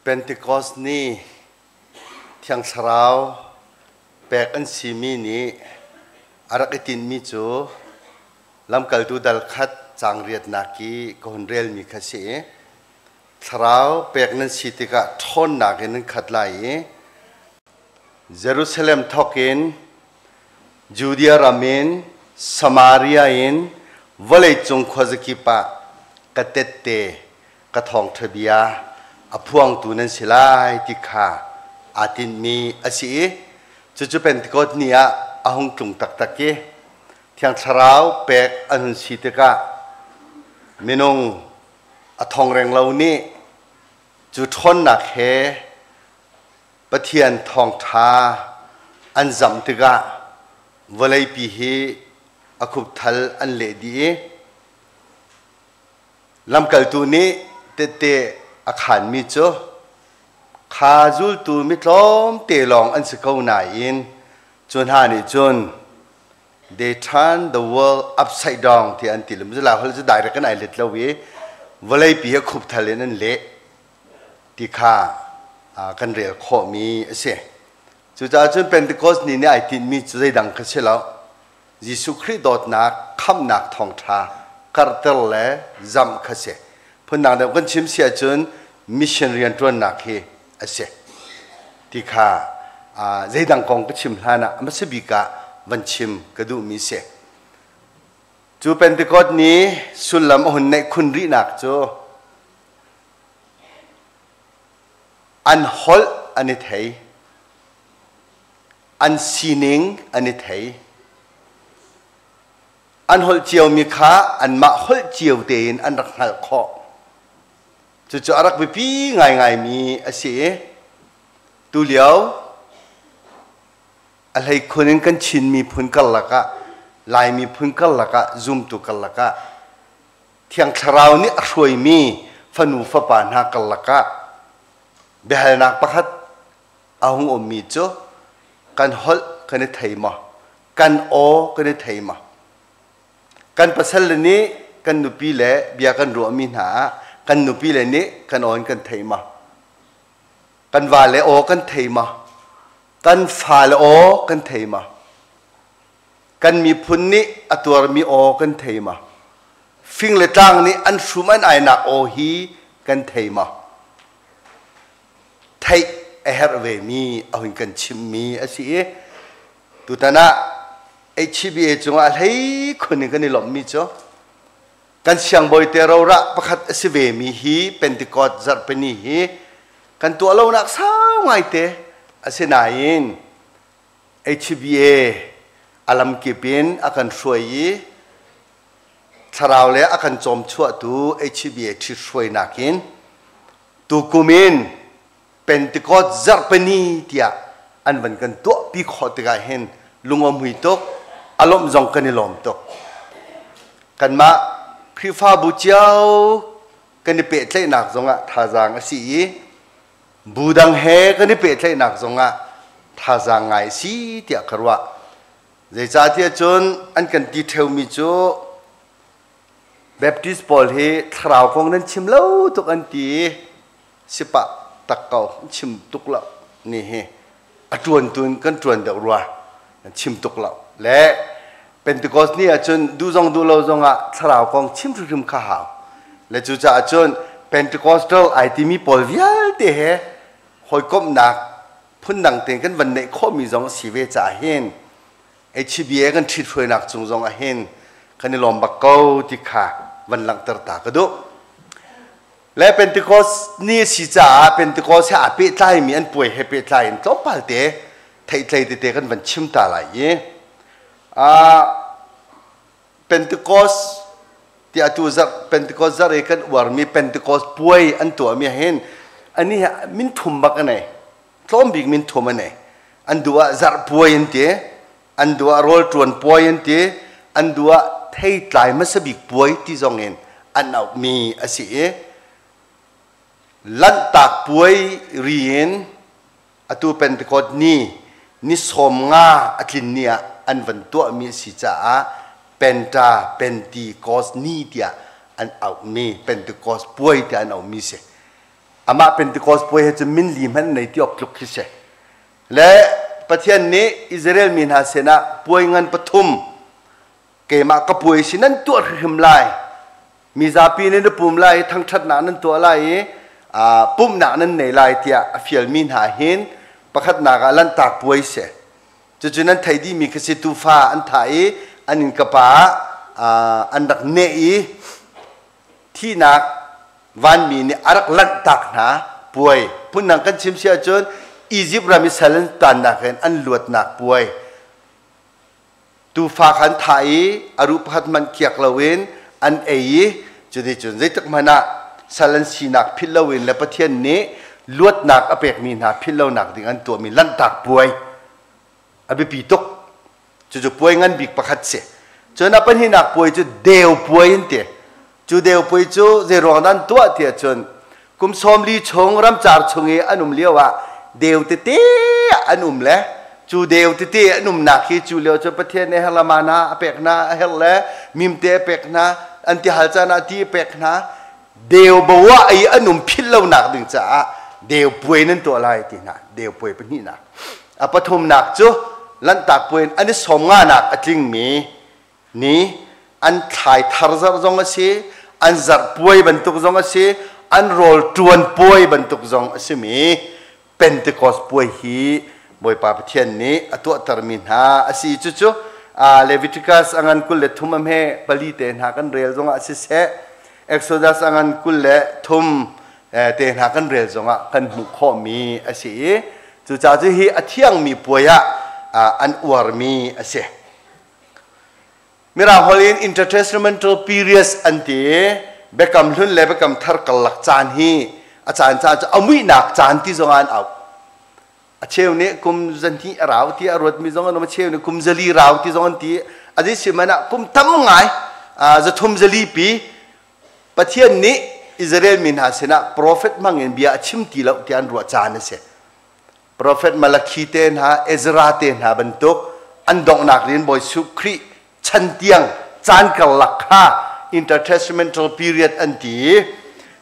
Pentecost ni Thiang Thlarau pek an simi nih a rak i tinhmi cu lamkaltu dal khat caang riatnak i ka hun relmi kha si i Thlarau pek nan si tikah ṭhawnnak in nan khat lai i Jerusalem thawk in Judea ram in Samaria in vawleicung khuazakip ah ka tette ka thawngṭha bia a phuangtu nan si lai ti kha aa tinhmi a si i cucu Pentecost ni ah a hung tlung taktak i Thiang Thlarau pek an hun si tikah minung a thong reng lo nih cu ṭhawnnak he Pathian thawngṭha an zamh tikah vawleipi hi a khupthal an leh dih i Lamkaltu nih tehte a khaanmi cu kha zultu mi tlawmte lawng an si ko nain cu hna nih cun they turn the world upside down tiah an ti. Lai holh cu direct in ai let lo i vawleipi hi khupthal in an leh ti kha kan rel khawhmi a si. Cucaah cun Pentecost ni nih ai tinhmi cu zeidang kha si lo. Jesuh Khrih dawtnak khamhnak thawngṭha karhter le zamh kha si. Phundang deuh kan chim si ahcun mission rianṭuannak hi a si. Ti kha zeidang kong ka chim hlan ah a hmasa bik ah van chim ka duhmi si. Cu Pentecost ni sullam a hun neih khun rihnak cu an holh an i thei. An sining an i thei. An holh ciomi kha anmah holh cio tein an rak hngalh khawh. Cucu a rak biapi ngaingaimi a si i tulio a hleikhun in kan Chin miphun karlak ah Lai miphun karlak ah zumtu karlak ah Thiang Thlarau nih a hruaimi fanu fapa hna karlak ah biahalnak pakhat a hung ummi cu kan holh kan i thei maw? Kan aw kan i thei maw? Kan pasal le nih kan nupi le bia kan ruahmi hna ah kan nupi le nih kan aw in kan thei maw? Kan va le aw kan thei maw? Kan fa le aw kan thei maw? Kan miphun nih a tuarmi aw kan thei maw? Fing le tlang nih an hrum an ainak aw hi kan thei maw? Theih a herh vemi a hun kan chimmi a si i tutan ah HCBA cungah a hlei khun in kan i lawmhmi cu kan siangbawi te rorah pakhat a si vemi hi Pentecost zarhpini hi kan tuah lonak sau ngaite asinain HCBA a lamkip in a kan hruai i thlarau le a kan cawmchuahtu HCBA ṭhithruainak in Tukum in Pentecost zarhpini tiah an van kan tuahpi khawh tikah hin lungawmhui tuk, a lawmh zong kan i lawm tuk. Kanmah Khrihfabu cio kan i pehtlaihnak zongah thazaang a si i bu dang he kan i pehtlaihnak zongah thazaang ngai a si tiah ka ruah. Zeicahtiah cun an kan ti ṭheumi cu Baptist pawl hi thlarau kong nan chim lo tuk an ti i sipah tak ko chim tuk lo ni hi a ṭuan tun kan ṭuan deuh rua nan chim tuk lo le Pentecost ni ahcun duh zong duh lo zong ah thlarau kong chim hrimhrim kha hau le cucaah cun Pentecostal ai timi pawl vialte he hawikomhnak phundang tein kan van neih khawhmi zong a si ve caah hin HBA kan ṭhithruainak cung zong ah hin kan i lawm bak ko ti kha van langhter ta ka duh. Le Pentecost ni a si caah Pentecost he aa pehtlaimi an puai he pehtlai in tlawmpal te theihtlei tete kan van chim ta lai i Pentecost ti atu zarh Pentecost zarh i kan uarmi Pentecost puai an tuahmi ah hin ani min thum bak a nei. Tlawm bik min thum an ei. An duh ah zarh puai an ti, an duh ah rawl ṭuan puai an ti, an duh ah theitlai hmasa bik puai ti zong in an auhmi a si i Lanhtak puai ri in atu Pentecost ni ni 15 a tlin ni ah an van tuahmi a si caah Penta Pentecost ni tiah an auhmi Pentecost puai tiah an auhmi si. Amah Pentecost puai he cun min li hmanh nei ti awk tluk khi si. Le Pathian nih Israel mi hna sinah puai ngan pathum keimah ka puai si nan tuah hrimhrim lai. Mizapi nih na pum lai i thangṭhatnak nan tuah lai i pumhnak nan nei lai tiah a fialmi hna hin pakhatnak ah Lanhtak puai si. Cucu nan theih dihmi khi si tuufa an thah i an innkapa ah an rak neh i thihnak vanmi nih a rak lanhtak hna puai. Phundang kan chim si ahcun Izipt ram i sal an tannak in an luatnak puai. Tuufa kha an thah i a ruh pakhat hmanh kiak loin an ei i cuticun zeitik hmanh ah sal an sinak philh loin le Pathian nih luatnak a pekmi hna philh lonak ding an tuahmi Lanhtak Puai a biapi tuk. Cucu puai ngan bik pakhat si. Cun a pahnihnak puai cu Deu Puai an ti. Cu Deu Puai cu zeiruang dah an tuah tiah cun kum 40 chung ramcar chung i an um lio ah deu tete an um le cu deu tete an umnak hi cu lio cu Pathian nih herh le mana a pek hna a herh le mimte a pek hna an ti hal caan ah ti a pek hna deu bo ah i an um philh lonak ding caah deu puai nan tuah lai ti hna deu puai pahnihnak a pathumnak cu Lanhtak puai in an i sawm nganak a tlingmi ni an thlai thar zarh zong a si an zarh puai bantuk zong a si an rawl ṭuan puai bantuk zong a simi Pentecost puai hi Bawipa Pathian nih a tuahtermi hna a si. Cucu Leviticus a ngan 23 a hme pali te hna kan rel zongah siseh Exodus a ngan 23 te hna kan rel zongah kan hmuh khawhmi a si i cucaah cu hi a thiangmi puai ah an uarmi a si. Mirang holh in intertestamental periods an ti i biakam hlun le biakam thar karlak caan hi a caan caan cu a muihnak caan ti zong ah an auh. A cheu nih kum 200 a rau ti a ruatmi zong an um, a cheu nih kum 400 rau ti zong an ti. A zei si hmanh ah kum tam ngai 300 400 pi Pathian nih Israel mi hna sinah profet hmang in bia a chim ti lo tiah an ruah caan a si. Profet Malakhi te hna, Ezra te hna bantuk an donghnak in Bawi Jesuh Khrih chan tiang caan karlak kha intertestamental period an ti.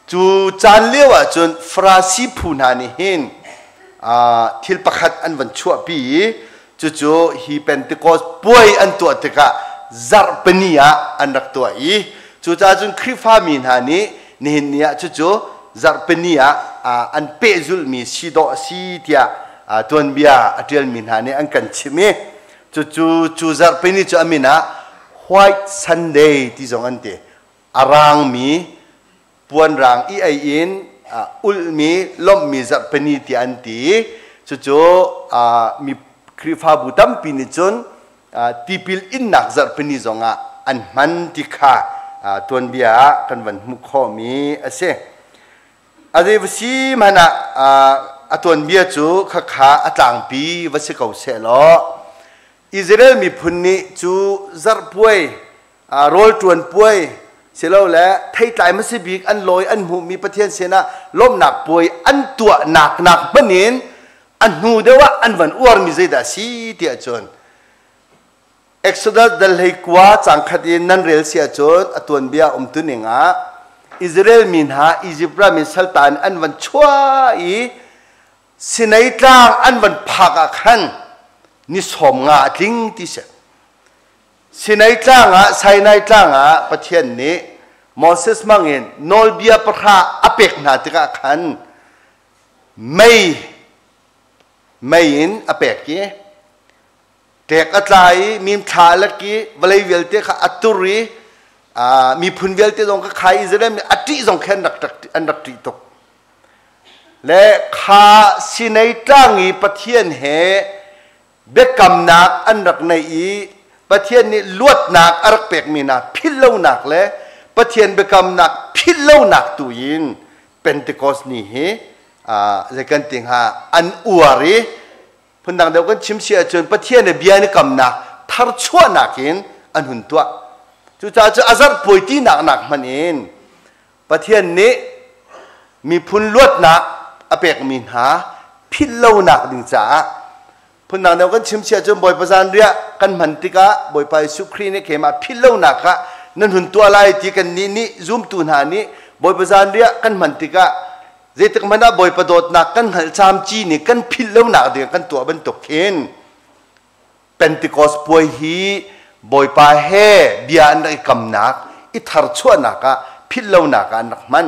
Cu caan lio ahcun Farasi phu hna nih hin thil pakhat an van chuahpi i cucu hi Pentecost puai an tuah tikah zarhpini ah an rak tuah i cucaah cun Khrihfami hna nih nihin ni ah cucu zarhpini ah an pehzulhmi si dawh a si tiah tuanbia a ṭialmi hna nih an kan chimh i cucu cu zarhpini cu a min ah White Sunday ti zong an ti. A raangmi puanrang i ei in ulhmi lawmhmi zarhpini tiah an ti. Cucu mi Khrihfabu tampi nih cun tipil innak zarhpini zongah an hman ti kha tuanbia ah kan van hmuh khawhmi a si. A zei va si hmanh ah a tuanbia cu khakha a tlangpi va si ko sehlaw Israel miphun nih cu zarhpuai rawl ṭuan puai silole theitlai hmasa bik an lawi an hmuhmi Pathian sinah lawmhnak puai an tuahnak nak hmanh in a hnu deuh ah an van uarmi zeidah a si tiah cun Exodus dal 19 caang khat in nan rel si ahcun a tuanbia umtuning ah Israel mi hna Izipt ram in salta in an van chuah i Sinai tlang an van phak ah khan ni 50 a tling ti si. Sinai tlang ah Sinai tlang ah Pathian nih Moses hmangin nawlbia pahra a pek hna tikah khan mei mei in a pek i ṭek a tla i mimthla a lek i vawlei vialte kha a tur i miphun vialte zong kha khai Israel mi a ṭih zong khan an rak ṭih tuk le kha Sinai tlang i Pathian he biakamnak an rak neih i Pathian nih luatnak a rak pekmi hna philhlonak le Pathian biakamnak philhlonak tu in Pentecost ni hi zei kan ti hnga an uar i phundang deuh kan chim si ahcun Pathian le bia ni kamnak tharchuahnak in an hun tuah. Cucaah cu a zarh puai tinak nak hmanh in Pathian nih miphun luatnak a pekmi hna philhlonak ding caah phundang deuh kan chim si ahcun Bawipa zanriah kan hman tikah Bawipa Jesuh Khrih nih keimah philhlonak ah nan hun tuah lai ti kan nih nih zumtu hna nih Bawipa zanriah kan hman tikah Zeitik hmanh ah Bawipa dawtnak kan hngalh camci nih kan philh lonak ding kan tuah bantuk khin Pentecost puai hi Bawipa he bia an rak i kamnak, i tharchuahnak ah philh lonak ah an rak hman.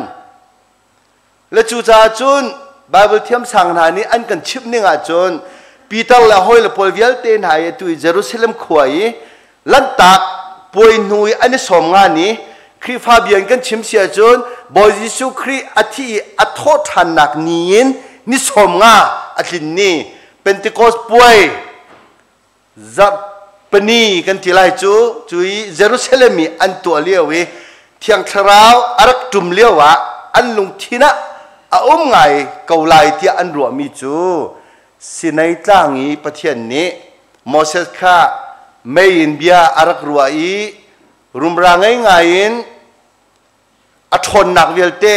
Le cucaah cun Bible thiamsang hna nih an kan chimh ning ahcun Peter le hawile pawl vialte hna i atu i Jerusalem khua i Lanhtak puai hnu i an i sawm nga ni Khrihfa bia in kan chim si ahcun Bawi Jesuh Khrih a thih i a thawhṭhannak ni in ni 50 a tlin ni Pentecost puai zarhpini kan ti lai cu cu i Jerusalem i an tuah lio i Thiang Thlarau a rak ṭum lio ah an lungthin ah a um ngai ko lai tiah an ruahmi cu Sinai tlang i Pathian nih Moses kha mei in bia a rak ruah i rumra ngei ngai in a ṭhawnnak vialte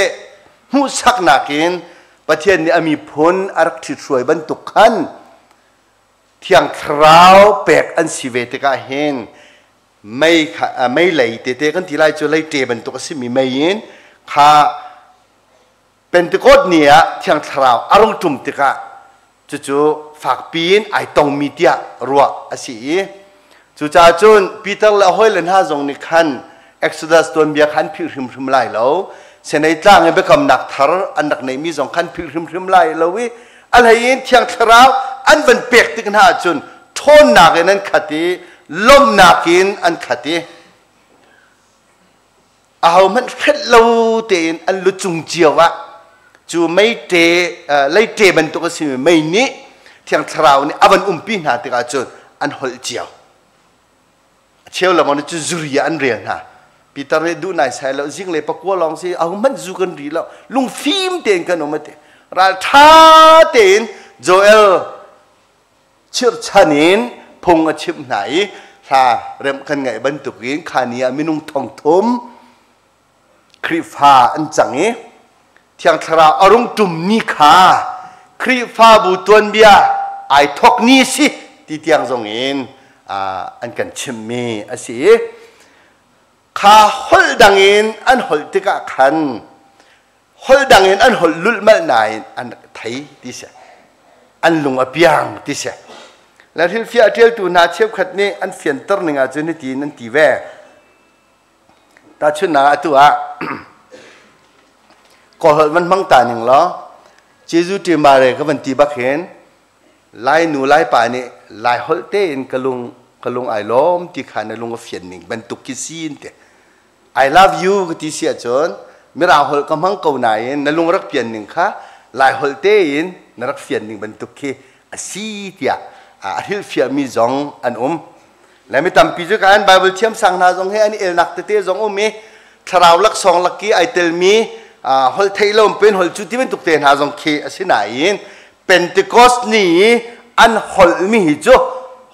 hmuhsaknak in Pathian nih a miphun a rak ṭhithruai bantuk khan Thiang Thlarau pek an si ve tikah hin mei kha mei lei tete kan ti lai cu lei ṭe bantuk a simi mei in kha Pentecost ni ah Thiang Thlarau a rung ṭum tikah cucu fakpi in ai tongmi tiah ruah a si i cucaah cun Peter le a hawile hna zong nih khan Exodus tuanbia kha an philh hrimhrim lai lo. Sinai tlang i biakamnak thar an rak neihmi zong khan philh hrimhrim lai lo i a hlei in Thiang Thlarau an van pek tik hna ahcun ṭhawnnak in an khat i lawmhnak in an khat i ahohmanh hrelh lo tein an lu cung cio ah cu meite leite bantuk a simi mei nih Thiang Thlarau nih a van umpi hna tikah cun an holh cio. A cheu lengmang nih cun zuri ah an rel hna. Peter nih duh nai sai lo zing le pakua lawng si ahohmanh zu kan ri lo lungfim tein kan um a ti. Ralṭha tein Joel chirhchan in phung a chimh hna i hla remh kan ngaih bantukin kha ni ah minung 3,000 Khrihfa an cang i Thiang Thlarau a rung ṭum ni kha Khrihfabu tuanbia ai thawk ni si ti tiang zong in an kan chimhmi a si i kha holh dang in an holh tikah khan holh dang in an holh lulhmalh nain an thei ti si an lung a piang ti si le hrilhfiah ṭialtu hna cheukhat nih an fianter ning ahcun hitin an ti ve tahchunhnak atu ah kawl holh van hmang ta ning law Jesu ṭi mare ka van ti bak hin Lai nu Lai pa nih Lai holh tein ka lung ka lung ai lawm ti kha na lung a fian ning bantuk khi si in te I love you ka ti si ahcun Mirang holh ka hmang ko nain na lung rak pian ning kha Lai holh tein na rak fian ning bantuk khi a si tiah a hrilhfiahmi zong an um. Le mi tampi cu kan Bible thiamsang hna zong hi an i elnak tete zong um i thlarau laksawng laki ai telmi holh theih lo pen holh cu ti bantuk te hna zong khi a si nain Pentecost ni i an holhmi hi cu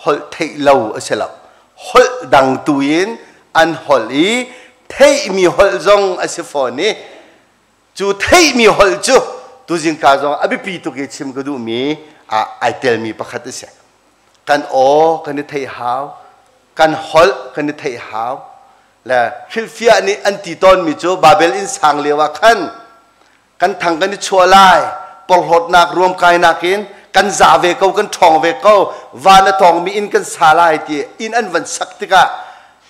holh theih lo a si lo. Holh dang tu in an holh i theihmi holh zong a si fawn i cu theihmi holh cu tuzingka zong a biapi tuk i chim ka duhmi ai telmi pakhat a si. Kan aw kan i theih hau, kan holh kan i theih hau. Le hrilhfiah nih an ti tawnmi cu Babel inn sang lio ah khan kan thang kan i chuah lai porhlawtnak ruamkainak in kan za ve ko kan ṭhawng ve ko van a tawngmi inn kan sa lai ti inn an van sak tikah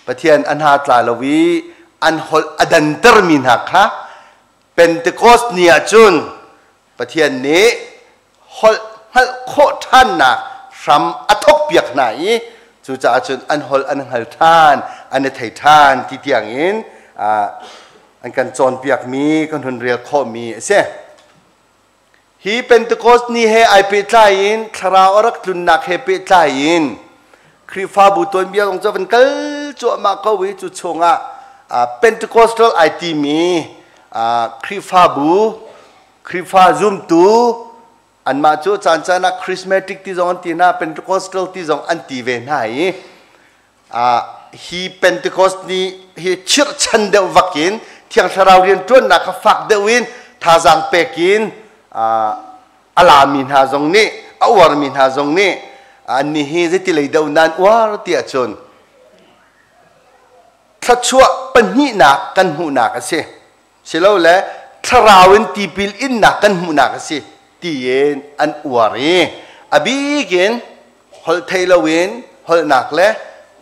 Pathian an ha tla lo i an holh a dantermi hna kha Pentecost ni ah cun Pathian nih holh hngalh khawh ṭhannak hram a thawkpiak hna i cucaah cun an holh an hngal ṭhan an i thei ṭhan ti tiangin an kan cawnpiakmi kan hun rel khawhmi a si. Hi Pentecost ni he ai pehtlai in thlarau a rak tlunnak he pehtlai in Khrihfabu tuanbia zong cu van kal cuahmah ko i cu chungah Pentecostal ai timi Khrihfabu Khrihfa zumtu anmah cu caan caan ah Charismatic ti zong an ti hna Pentecostal ti zong an ti ve hna i hi Pentecost ni hi chirhchan deuh vak in Thiang Thlarau rianṭuannak kha fak deuh in thazaang pek in a lami hna zong nih a uarmi hna zong nih annih hi zeiti lei deuh nan uar ti ahcun thluachuah pahnihnak kan hmuhnak a si silole thlarau in tipil innak kan hmuhnak a si tiin an uar i a bik in holh thei loin holhnak le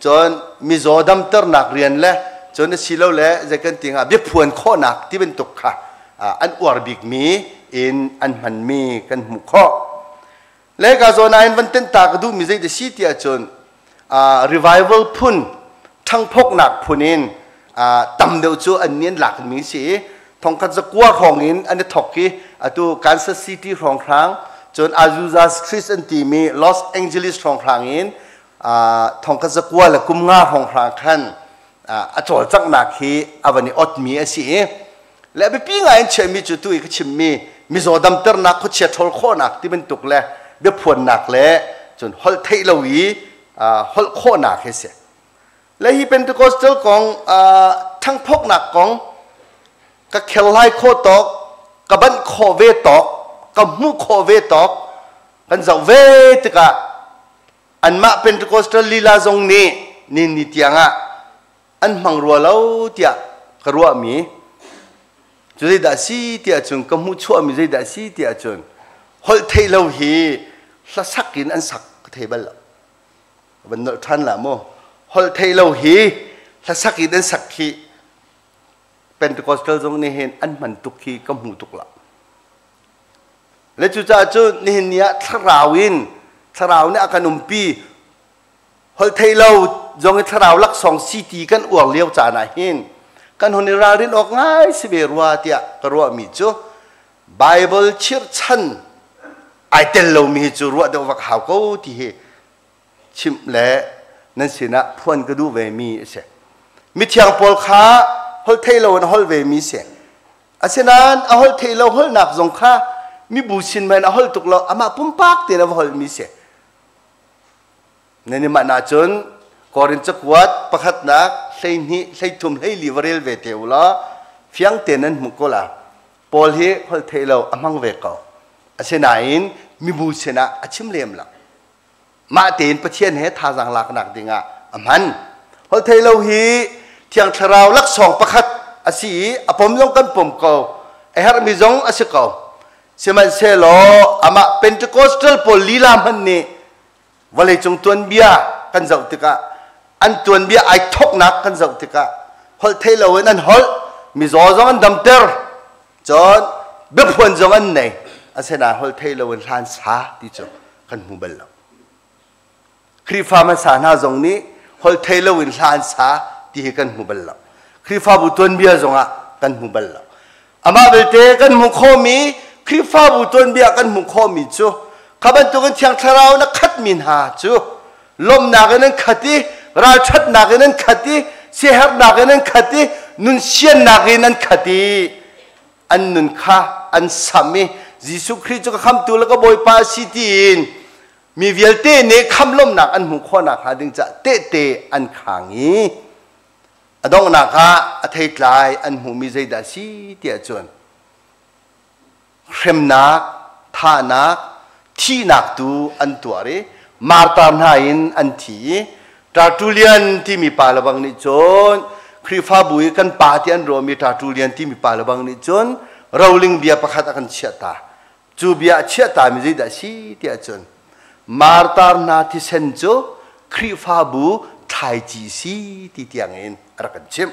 cun mizaw damternak rian le cun a silo le zei kan ti hnga biaphuan khawhnak ti bantuk kha an uar bikmi in an hmanmi kan hmuh khawh. Le ka zawn ah in van tenh ta ka duhmi zei ti si ti ahcun revival phun ṭhangphoknak phun in tam deuh cu an nih an lakmi si i thongkhat zakua hrawng in an i thok i atu Kansas City hrawnghrang cun Azusa Street an timi Los Angeles hrawnghrang in thongkhat zakua le kum nga hrawnghrang khan a cawlcanghnak hi a van i otmi a si i le biapi ngai in chiahmi cu tu i ka chimmi mizaw damternak khuachia ṭhawl khawhnak ti bantuk le biaphuannak le cun holh theih lo i holh khawhnak hi si. Le hi Pentecostal kong ṭhangphoknak kong ka kherhlai khawh tawk, ka banh khawh ve tawk, ka hmuh khawh ve tawk kan zoh ve tikah anmah Pentecostal lila zong nih ni ni tiangah an hmang rua lo tiah ka ruahmi cu zeidah si tiah cun ka hmuh chuahmi zeidah si tiah cun holh theih lo hi hlasak in an sak ka thei bal lo. Van nolh ṭhan la mu. Holh theih lo hi hlasak in an sak khi Pentecostal zong nih hin an hman tuk khi ka hmu tuk lo. Le cucaah cu nihin ni ah thlarau in thlarau nih a kan umpi holh theih lo zong i thlarau laksawng si ti kan uar lio caan ah hin kan hun i ralrin awk ngai si ve rua tiah ka ruahmi cu Bible chirhchan ai tel lomi hi cu ruah deuh vak hau ko ti hi chimh le nan sinah phuan ka duh vemi a si. Mithiang pawl kha holh thei lo in a holh vemi si. Asinain a holh thei lo holhnak zong kha mibu sin men a holh tuk lo amah pumpak tein a va holhmi si. Nan i manh ahcun Korin cakuat pakhatnak 12 13 14 va rel ve te u law fiang tein nan hmuh ko la. Paul hi holh thei lo a hmang ve ko. Asinain mibu sinah a chim lem lo. Mah tein Pathian he thazaang laknak dingah a hman. Holh thei lo hi Thiang Thlarau laksawng pakhat a si i a pom zong kan pom ko. A herhmi zong a si ko. Sihmanhsehlaw amah Pentecostal pawl lila hmanh nih vawleicung tuanbia kan zoh tikah an tuanbia ai thoknak kan zoh tikah holh thei loin an holh mizaw zong an damter cun biaphuan zong an nei asinain holh thei loin hlan sa ti cu kan hmu bal lo Khrihfa hmasa hna zong nih holh thei loin hla an sa ti hi kan hmu bal lo Khrihfabu tuanbia zongah kan hmu bal lo Amah belte kan hmuh khawhmi Khrihfabu tuanbia kan hmuh khawhmi cu kha bantukin Thiang Thlarau in a khatmi hna cu lawmhnak in an khat i ralṭhatnak in an khat i siaherhnak in an khat i nunsiannak in an khat i an nun kha an sam i Jesuh Khrih cu ka khamtu le ka Bawipa a si tiin mi vialte nih khamlawmnak an hmuh khawhnak hnga ding caah tehte an khang i A donghnak ah a theitlai an hmuhmi zeidah a si tiah cun hremnak, thahnak, thihnak tu an tuar i martar hna in an thi i Tertullian timi pa le bang nih cun Khrihfabu i kan pa ti an ruahmi Tertullian timi pa le bang nih cun roling bia pakhat a kan chiahta. Cu bia a chiahtami zeidah a si tiah cun martar hna thisen cu Khrihfabu thlaici si ti tiangin a rak kan chimh.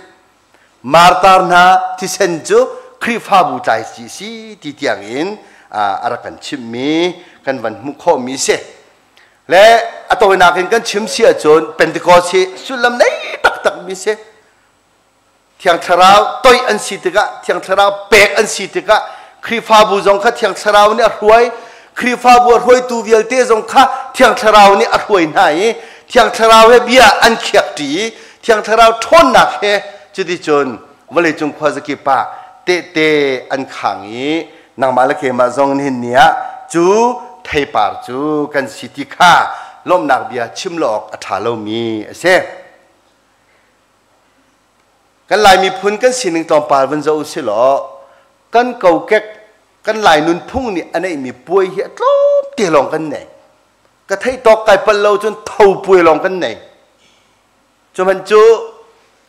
Martar hna thisen cu Khrihfabu tlaici si ti tiangin a rak kan chimhmi kan van hmuh khawhmi si. Le a tawinak in kan chim si ahcun Pentecost hi sullam nei taktakmi si. Thiang Thlarau toih an si tikah, Thiang Thlarau pek an si tikah, Khrihfabu zong kha Thiang Thlarau nih a hruai, Khrihfabu a hruaitu vialte zong kha Thiang Thlarau nih a hruai hna i Thiang Thlarau he bia an khiakṭi i Thiang Thlarau ṭhawnnak he cuticun vawleicung khuazakip ah tehte an khang i nangmah le keimah zong nihin ni ah cu theipar cu kan si ti kha lawmhnak bia chim lo awk a ṭha lomi a si. Kan Lai miphun kan sining tlawmpal van zoh usih law kan kokek kan Lai nunphung nih a neihmi puai hi a tlawm te lawng kan nei. Ka theih tawk kai palh lo cun tho puai lawng kan nei. Cu hmanh cu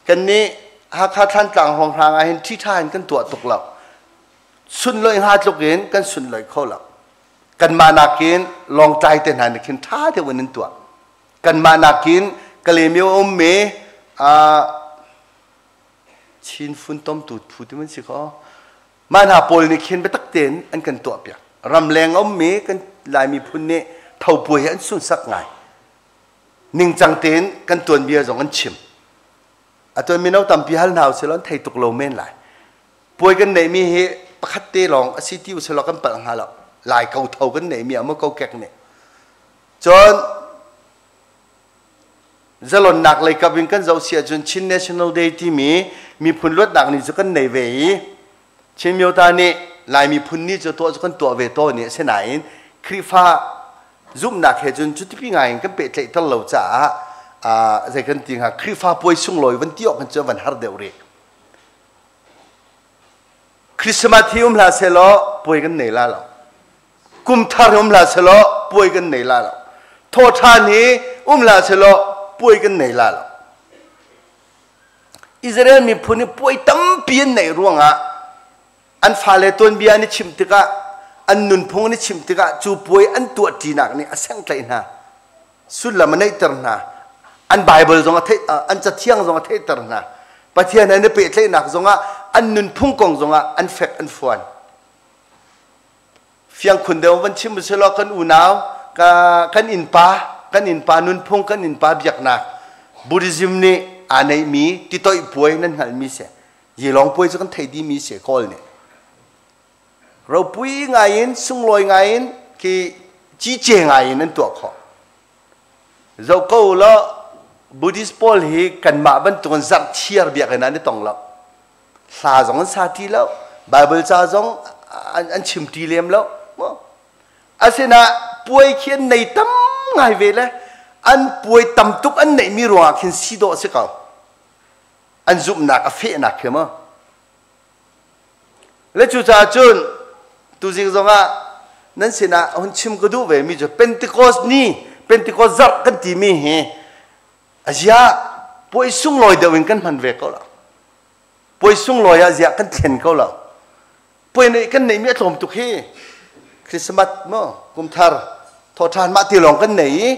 kan nih Hakha Thlantlang hrawnghrang ah hin ṭhiṭha in kan tuah tuk lo. Sunlawih hnga tluk in kan sunlawih kho lo. Kanmah nakin Lawngtlai te hna nih khin ṭha deuh in an tuah. Kanmah nakin Kalaymyo a ummi Chin funtomtu phu ti man si kaw mah hna pawl nih khin biatak tein an kan tuahpiak. Ramleng a ummi kan Lai miphun nih thopuai hi an sunsak ngai. Ningcang tein kan tuanbia zong an chim. Atu mino tampi hal hna usih law an thei tuk lo men lai. Puai kan neihmi hi pakhat te lawng a si ti usih law kan palh hnga lo. Lai ko tho kan neihmi ah maw kokek nih. Cun zalonnak lei kap in kan zoh si ahcun Chin National Day timi miphun luatnak ni cu kan nei ve i Chin Myota nih Lai miphun ni cu tuah cu kan tuah ve tawn i asinain Khrihfa zumhnak he cun cutipi ngai in kan pehtlaihter lo caah zei kan ti hnga Khrihfa puai sunglawi van ti awk kan cu van har deuh rih. Christmas hi um hlah sehlaw puai kan nei la lo. Kum thar hi um hlah sehlaw puai kan nei la lo. Thawṭhan hi um hlah sehlaw puai kan nei la lo. Israel miphun hi puai tampi an neih ruangah an fale tuanbia an i chimh tikah an nunphung an i chimh tikah cu puai an tuahṭinak nih a senghtlaih hna. Sullam a neihter hna. An Bible zong a theih an cathiang zong a theihter hna. Pathian he an i pehtlaihnak zongah an nunphung kong zongah an fek an fuan. Fiang khun deuh van chim usih law kan unau ka kan innpa kan innpa nunphung kan innpa biaknak Buddhism nih aa neihmi titoih puai nan hngalhmi si. Yilong puai cu kan theih dihmi si Kawl nih. Ropui ngai in sunglawi ngai in khi cice ngai in an tuah khawh. Zoh ko law Buddhist pawl hi kanmah bantukin zarhchiar biakinn ah an i tong lo. Hla zong an sa ti lo. Bible ca zong an chim ti lem lo. Asinain puai khi an nei tam ngai ve le an puai tam tuk an neihmi ruangah khin si dawh a si ko. An zumhnak a fehnak khi maw. Le cucaah cun tuzing zongah nan sinah hun chim ka duh ve mi cu Pentecost ni, Pentecost zarh kan timi hi aziah puai sunglawi deuh in kan hman ve ko lo. Puai sunglawi ah ziah kan thlen ko lo. Puai neih kan neihmi a tlawm tuk hi. Christmas maw kumthar thawṭhan mah ti lawng kan nei i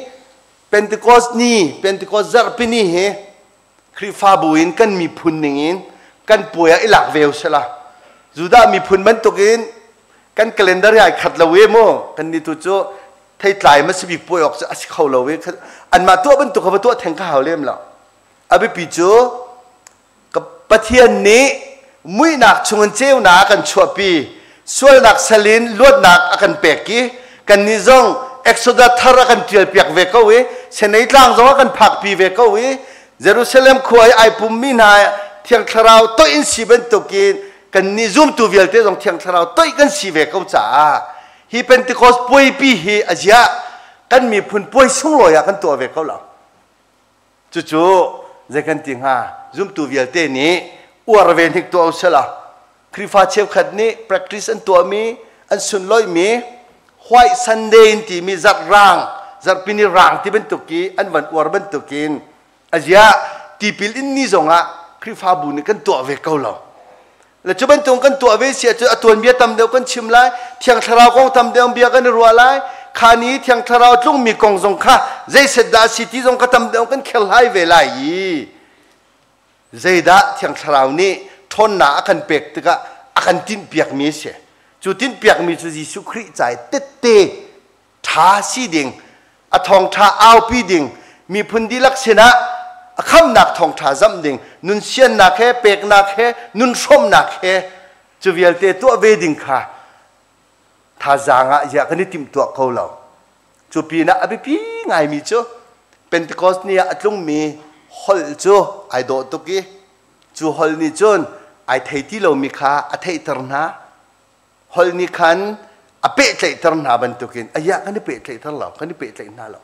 Pentecost ni, Pentecost zarhpi ni hi Khrihfabu in kan miphun ning in kan puai ah i lak ve usila. Judah miphun bantukin kan calendar hi ai khat lo e mu. Kan ni tu cu theitlai ma si bik puai awk cu a si kho lo i anmah tuah bantuk kha va tuah theng ka hau lem lo. A biapi cu Pathian nih muihnak chungin ceunak a kan chuahpi, sualnak sal in luatnak a kan pek i kannih zong Exodus thar a kan ṭialpiak ve ko i Sinai tlang zong a kan phakpi ve ko i Jerusalem khua i ai pummi hna Thiang Thlarau toih in si bantukin kannih zumtu vialte zong Thiang Thlarau toih kan si ve ko caah hi Pentecost puaipi hi a ziah kan miphun puai sunglawi ah kan tuah ve ko lo. Cucu zei kan ti hnga? Zumtu vialte nih uar ve hnik tuah usila. Khrihfa cheukhat nih practice an tuahmi, an sunlawihmi White Sunday in timi zarh rang, zarhpi ni rang ti bantuk i an van uar bantukin aziah tipil in ni zongah Khrihfabu nih kan tuah ve ko lo. Le cu bantuk kan tuah ve si ahcun a tuanbia tam deuh kan chim lai, Thiang Thlarau kong tam deuh bia kan i ruah lai, kha ni Thiang Thlarau tlungmi kong zong kha zeiset dah a si ti zong kha tam deuh kan kherhlai ve lai i zeidah Thiang Thlarau nih ṭhawnnak a kan pek tikah a kan tinhpiakmi a si. Cu tinhpiakmi cu Jesuh Khrih ca i tette ṭha si ding, a thawngṭha aupi ding, miphun dihlak sinah a khamnak thawngṭha zamh ding, nun siannak he, peknak he, nun hrawmnak he, cu vialte tuah ve ding kha thazaang ah ziah kan i timhtuah ko lo. Cu pinah a biapi ngaimi cu Pentecost ni ah a tlungmi holh cu ai dawh tuk i cu holh nih cun ai thei ti lomi kha a theihter hna. Holh nih khan a pehtlaihter hna bantukin ayiah kan i pehtlaihter lo, kan i pehtlaih hna lo.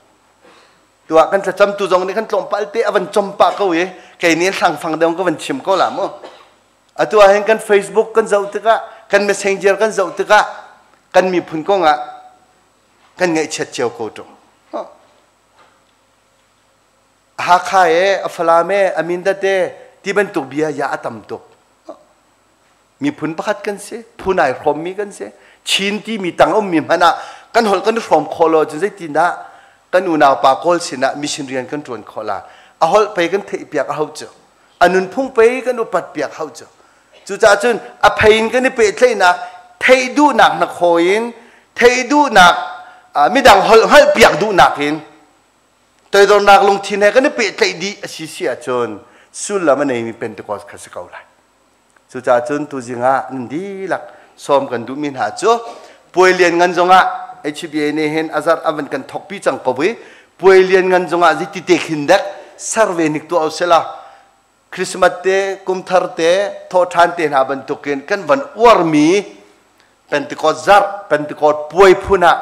Tuah kan thlacamtu zong nih kan tlawmpal te a van com pah ko i kei nih hlangfang deuh ka van chim ko la mu. Atu ah hin kan Facebook kan zoh tikah, kan Messenger kan zoh tikah kan miphun kong ah kan ngaihchiat cio ko ṭung. Hakha e, a Falam e, a Mindat e, ti bantuk bia ya a tam tuk. Miphun pakhat kan si, phun ai hrawmmi kan si. Chin timi tang ummi hmanh ah kan holh kan i hrawm khawh lo ahcun zeitindah kan unau pa Kawl sinah mission rian kan ṭuan khawh la? A holh pei kan theih piak a hau cu. A nunphung pei kan upat piak hau cu. Cucaah cun a phei in kan i pehtlaihnak theih duhnak na khawi in theih duhnak midang holh hngalh piak duhnak in toidornak lungthin he kan i pehtlaih dih a si si ahcun sullam a neimi Pentecost kha si ko lai. Cucaah cun tuzing ah nan dihlak sawm kan duhmi hna cu puai lian ngan zongah HBA nih hin a zarh a van kan thokpi cang ko i puai lian ngan zongah zeiti te khin dek survey nik tuah usila Christmas te kumthar te thawhṭhan te hna bantukin kan van uarmi Pentecost zarh Pentecost puai phun ah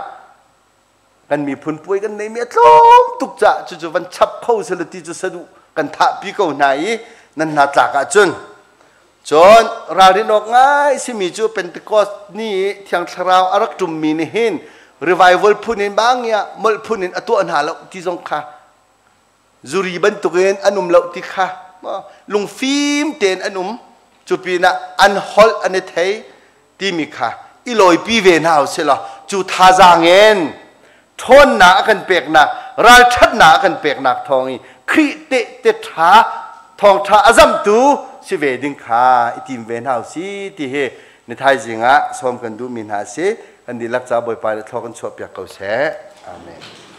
kan miphun puai kan neimi a tlawm tuk caah cucu van chap kho sila ti cu saduh kan thahpi ko hna i nan hna tlak ahcun. Cun ralrin awk ngai simi cu Pentecost ni i Thiang Thlarau a rak ṭummi nih hin revival phun in bangia molh phun in a tuah hna lo ti zong kha, zuri bantukin an um lo ti kha, lungfim tein an um, cu pinah an holh an i thei timi kha i lawipi ve hna usih law cu thazaang in ṭhawnnak a kan peknak, ralṭhatnak a kan peknak thawng i Khrih tehte ṭha, thawngṭha a zamtu si ve ding kha i tim ve hna usih ti hi ni thaizing ah sawm kan duhmi hna a si. Kan dihlak ca Bawipa nih thlaw kan chuahpiak ko seh. Amen.